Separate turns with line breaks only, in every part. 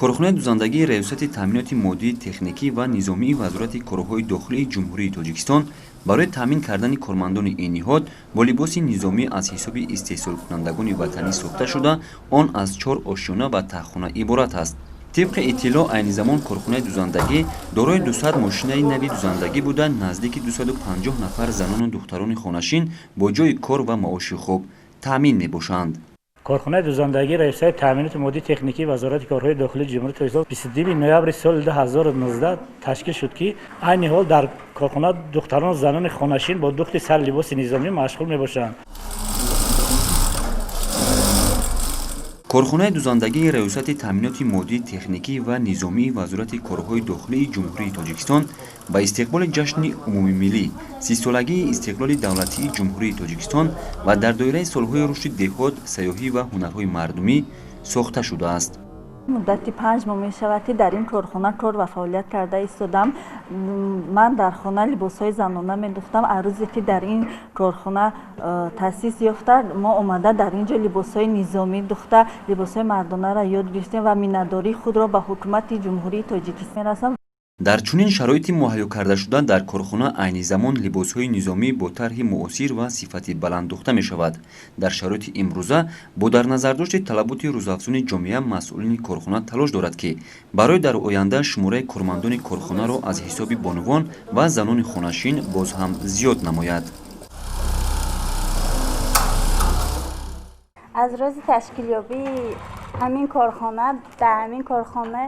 Корхонаи дузандагии Раёсати таъминоти моддии, техникӣ ва низомии Вазорати корҳои дохилии Ҷумҳурии Тоҷикистон барои таъмин кардани кормандони ин ниҳод бо либоси низомӣ аз ҳисоби истеҳсолкунандагони ватанӣ сохта шуда, он аз чор ошёна ва таҳхона иборат аст. Тибқи иттилоъ, айни замон корхонаи дузандагӣ дорои 200 мошинаи нави дузандагӣ буда, наздики 250 нафар занону духтарони хонашин бо ҷойи кор ва маоши хуб таъмин мебошанд.
Корхонаи дузандагии Раёсати таъминоти моддии техникии Вазорати корҳои дохилии Ҷумҳурии Тоҷикистон 22 ноябри соли 2019 ташкил шуд, ки айни ҳол дар корхона духтарону занони хонашин бо духти сар либоси низомӣ машғул мебошанд.
Корхонаи дузандагии Раёсати таъминоти моддии, техникӣ ва низомии Вазорати корҳои дохилии Ҷумҳурии Тоҷикистон ба истиқболи ҷашни умумимиллӣ, 30-солагии истиқлоли давлатии Ҷумҳурии Тоҷикистон ва дар доираи солҳои рушди деҳот, сайёҳӣ ва ҳунарҳои мардумӣ сохта шудааст.
Муддати 5 моҳ мешавад, ки дар ин корхона кор ва фаъолият карда истодам. Ман дар хона либосҳои занона медухтам. Аз рӯзе ки дар ин корхона таъсис ёфта, мо омада дар ин ҷо либосҳои низомӣ духта, либосҳои мардонаро ёд гирифтем ва миннатдории худро ба ҳукумати Ҷумҳурии Тоҷикистон мерасам.
Дар чунин шароити муҳайё кардашуда дар корхона айни замон либосҳои низомӣ бо тарҳи муосир ва сифати баланд духта мешавад. Дар шароити имрӯза, бо дар назардошти талаботи рӯзафзуни ҷомеа, масъулини корхона талош дорад, ки барои дар оянда шумораи кормандони корхонаро аз ҳисоби бонувон ва занони хонашин боз ҳам зиёд намояд.
Аз рӯзи ташкилёбии ҳамин корхона дар ҳамин корхона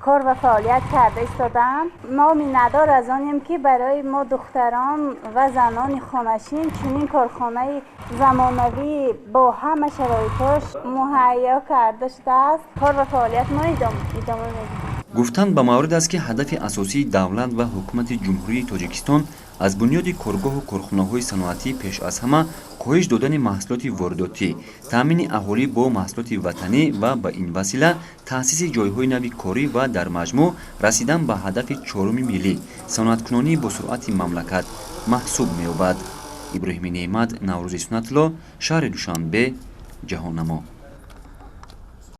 кор ва фаъолият карда истодаам. Мо миннатдор аз онем, ки барои мо духтарон ва занони хонашин чунин корхонаи замонавӣ бо ҳама шароитош муҳайё карда шудааст. Кор ва фаъолият мо идома медиҳем.
Гуфтан ба маврид аст, ки ҳадафи асосии давлат ва ҳукумати Ҷумҳурии Тоҷикистон аз бунёди коргоҳу корхонаҳои саноатӣ пеш аз ҳама коҳиш додани маҳсулоти воридотӣ, таъмини аҳолӣ бо маҳсулоти ватанӣ ва ба ин васила таъсиси ҷойҳои нави корӣ ва дар маҷмӯъ расидан ба ҳадафи чоруми миллӣ, саноаткунонии босуръати мамлакат маҳсуб меёбад. Иброҳими Неъмат, Наврӯзи Сунатулло, шаҳри Душанбе, Ҷаҳоннамо.